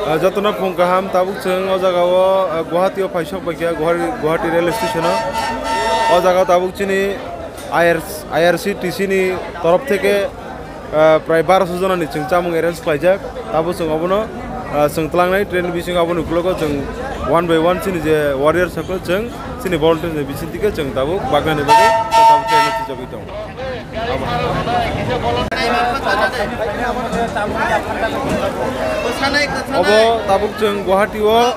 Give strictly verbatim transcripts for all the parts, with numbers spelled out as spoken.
Ah, jotono phung kaham, tabuk chwng o jaga o, ah, Guwahati o phaisok bai kha, Guwahati, Guwahati rail station o. O jaga o tabuk chini I R, I R C T C ni torof theke, ah, prai barosho jona ni chwng chamung arrange khlaijak. Tabuk chwng obono, ah, chwng twlangnai train bisingo, aboni ukologo chwng one by one chini je warriors rokno chwng chini volunteers ni bising theke chwng tabuk bagnani bagwi tabuk train o twijagwi tongo. Obo tabuk chwng Guwahati o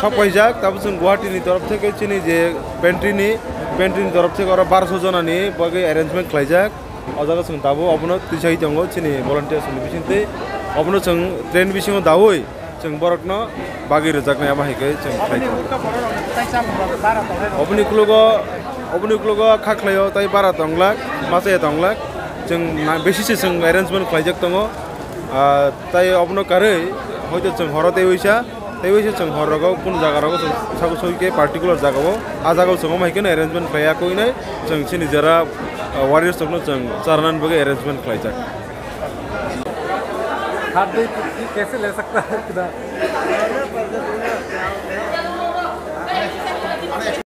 sokpaijak, tabuk chwng Guwahati ni torof theke chini je pantry ni, pantry ni torof theke oro barosho jona ni bagwi arrangement khlaijak. O jaga chwng tabuk obono twijagwi tongo chini volunteers ni bising twi, obono chwng train bisingo daui. Chwng borokno bagwi rwjaknai, amo hai khe chwng khlai tongo. Oboni ukologo, oboni ukologo kha khlaio tei bara tonglak, machaya tonglak. Chwng na-, bisi se chwng arrangement khlaijak tongo. Ah, tei obono karwi hoito chwng horo tei uisa, tei uisa chwng hor rogo kunu jaga rogo chwng sabo soi khe particular jaga o. Ah jaga o chwng omo hai kheno arrangement khlaiya koi nai. Chwng chini jera, ah, warriors rokno chwng charnani bagwi arrangement khlaijak. हाथ धो के कैसे ले सकता है खुदा?